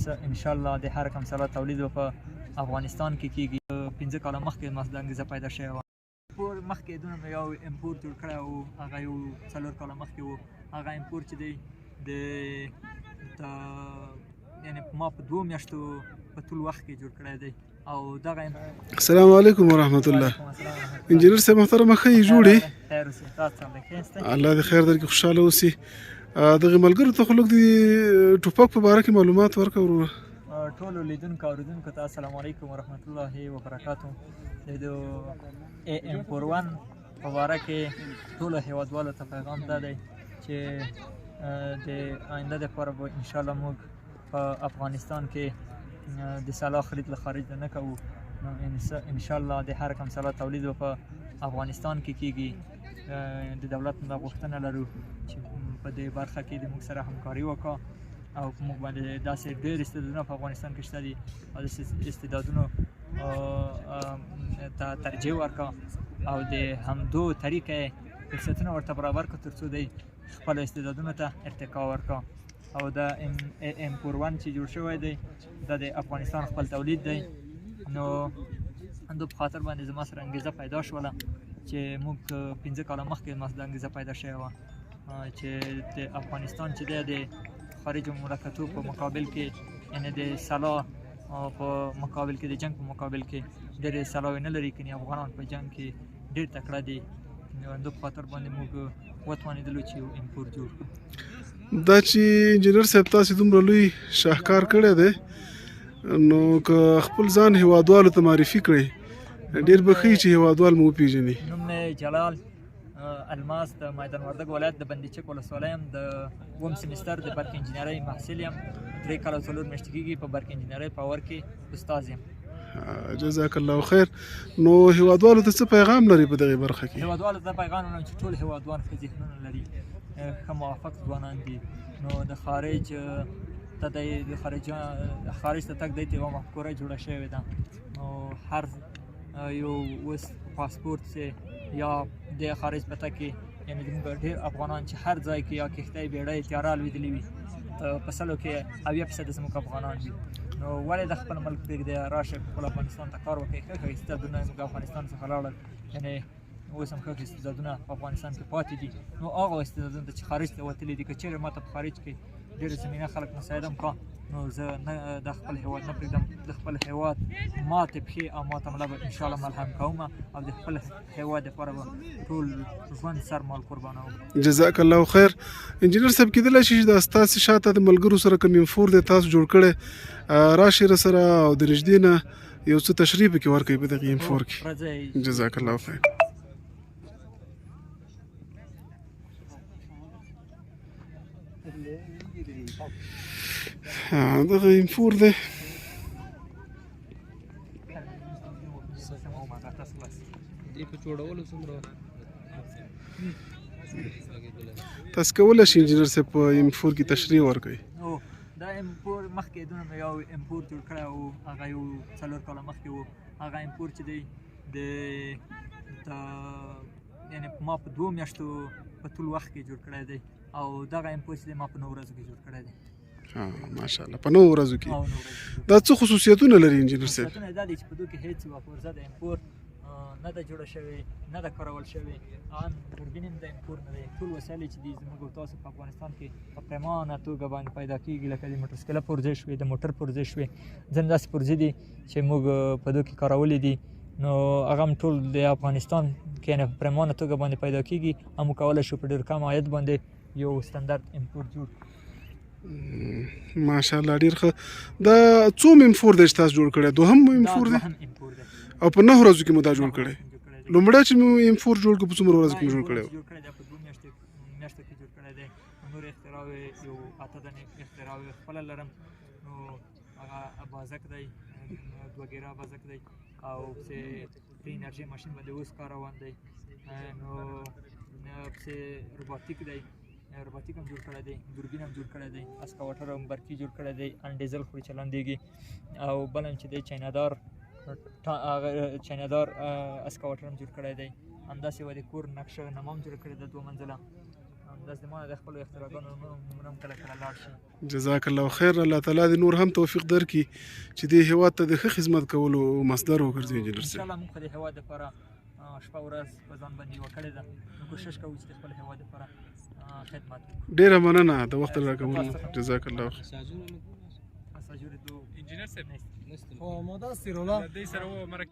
ان شاء الله د هر رقم سلاح تولید به په افغانستان کې کیږي. 5 کاله مخکې ما دا انګیزه پیدا شوې وه. پور مخکې دونه مې یو امپور جوړ کړی و، هغه یو 4 کاله مخکې و. هغه امپور چې دی د یعنی ما په 2 میاشتو په طول وخت کې جوړ کړی دی. او دغه السلام علیکم ورحمت الله. انجینر صاحب محترم، ښه یې جوړې؟ خیر اوسې، تاسو څنګه ښه یاستئ؟ الله دې خیر درکړي، خوشحاله اوسې. دغه ملګرو ته خو لږ د ټوپک په باره کې معلومات ورکړه وروره. ټولو لیدونکو اورېدونکو ته السلام علیکم ورحمت الله وبرکاتو. د ای ام 41 په باره کې ټولو هیوادوالو ته پیغام دا دی چې د آینده دپاره به انشاءالله موږ په افغانستان کې د سلاح خرید له خارج نه کوو. نو انشاءالله د هر رقم سلاح تولید به په افغانستان کې کیږي. د دولت نه غوښتنه لرو چې په دې برخه کې د موږ سره همکاري وکړه، او په موږ باندې داسې ډېر استعدادونه په افغانستان کې شته دي او داسې استعدادونو ته ترجیح ورکړه او د همدو طریقه فرصتونه ورته برابر کړه ترڅو دی خپل استعدادونو ته ارتقا ورکړه. او دا ام 41 چې جوړ شوی دی دا د افغانستان خپل تولید دی. نو د په خاطر باندې زما سره انګیزه پیدا شوله چې موږ 5 کاله مخکې ما دا انګیزه پیدا شوې وه چې د افغانستان چې دی د خارج مملکتو په مقابل کې، یعنې د سلاح په مقابل کې، د جنگ په مقابل کې ډېرې سلاوې نه لري، کني افغانان په جنگ کې ډېر تکړه دي. نو د په خاطر باندې موږ وتوانېدلو چې یو امپور جوړ کړو. دا چې انجینر صاحب تاسو دومره لوی شاهکار کړی دی، نو که خپل ځان هیوادوالو ته معرفي کړئ ډېر به ښه وي چې هیوادوال مو وپېژني. نوم مې جلال الماس، د میدان وردګ ولایت د بندیچک ولسوالۍ یم. د 7 سمستر د برق انجینرۍ محصل یم. 3 کاله 4 میاشتې کېږي په برق انجینرۍ پاور کې استاد یم. جزاک الله خیر. نو هیوادوالو ته څه پیغام لري په دغې برخه کې؟ هیوادوالو ته پیغام لرم چې ټول هیوادوال ښه ذهنونه لري، ښه موافق ځوانان دي. نو د خارج ته د خارج ته تګ دی ته یوه مفکوره جوړه شوې ده. نو هر یو اوس پاسپورت چې یا د خارج په تګ کې، یعنې زموږ ډېر افغانان چې هر ځای کې یا کښتۍ بېړۍ تیاره لوېدلې وي، په سلو کې 70% زموږ افغانان وي. نو ولې د خپل ملک پرېږدی، راشه خپل افغانستان ته کار وکړئ. ښه ښه استعدادونه زموږ افغانستان څخه لاړل، یعنې اوس هم ښه ښه استعدادونه په افغانستان کې پاتې دي. نو هغه استعدادونه چې خارج ته وتلي دي، که چېرې ما ته په خارج کې ډېره زمینه خلک مساعد هم کړه، نو زه نه د خپل هیواد نه پرېږدم. د خپل هیواد ماتې پښې او ماته ملا به انشاءالله ملهم کوم او د خپل هیواد لپاره به ټول ژوند سر مال قربانوم. جزاک الله خیر. انجینر صاحب، کېدلی شي چې دا ستاسې شاته د ملګرو سره کوم امفور دی تاسو جوړ کړی، راشئ راسره او د نږدې نه یو څه تشریح پکې ورکړئ په دغې امفور کې. راځئ. جزاک الله خیر. دغه امفور دی. تاسو کولی شئ انجینر صاحب په امفور کې تشریح ورکړئ؟ دا امپور مخکې دونه مې یو امپور جوړ کړی و، هغه یو 4 کاله مخکې و. هغه امپور چې دی د یعنې ما په 2 میاشتو په طول وخت کې جوړ کړی دی، او دغه امپور چې دی ما په 9 ورځو کې جوړ کړی دی. ماشاءالله، په 9 ورځو کې. او 9 ورځو کې. دا څه خصوصیتونه لري انجینر صاحب؟ خصوصیتونه دا دي چې په دوی کې هېڅ یوه پرزه د امپور نه ده جوړه شوې، نه ده کارول شوې، ان دوربین هم د امپور نه دی. ټول وسایل چې دي زموږ او تاسو په افغانستان کې په پریمانه توګه باندې پیدا کېږي، لکه د موټرسایکل پرزې شوې، د موټر پرزې شوې، ځینې داسې پرزې دي چې موږ په دوی کې کارولې دي. نو هغه هم ټول د افغانستان کې یعنې په پریمانه توګه باندې پیدا کېږي او موږ کولی شو په ډېر کم عاید باندې یو ستندرد امپور جوړ کړو. ماشاءالله، ډېر ښه. دا څو امفور دی چې تاسو جوړ کړی؟ دوهم امفور دی؟ دوهم امفور دی. او په 9 ورځو کې مو دا جوړ کړی؟ لومړی چې مو امفور جوړ کړ په څومره ورځو کې مو جوړ کړی و؟ جوړ کړی دی په 2 میاشتو کې جوړ کړی دی. نور اختراعې یو 8 دانې اختراعې خپله لرم. نو هغه بازک دی، 2 ګیره بازک دی، او پسې د انرژي ماشین باندې اوس کار روان دی. نو پسې روباتیک دی، روباتیک هم جوړ کړی دی، دوربین هم جوړ کړی دی، اسکاوټر هم برقي جوړ کړی دی، ان ډیزل خوري چلندېږي. او بل هم چې دی چینادار اسکاوټر هم جوړ کړی دی. همداسې یوه د کور نقشه نما هم جوړه کړې ده، 2 منزله. د زما د خپلو اختراعګانو نومونه هم کله کله لاړ شي. جزاک الله خیر، الله تعالی دې نور هم توفیق درکړي چې دې هیواد ته د ښه خدمت کولو مصدر وګرځي انجینر ان صاحب. شاء الله موږ خو د هیواد لپاره شپه ورځ په ځان باندې یوه کړې ده، نو کوشش کوو چې د خپل هیواد لپاره خدمت وکړو. ډیره مننه د وخت راکولو، جزاک الله خیر. اساجور دو انجینر صاحب نست. خو آماده است رولا دې سره و مرکه.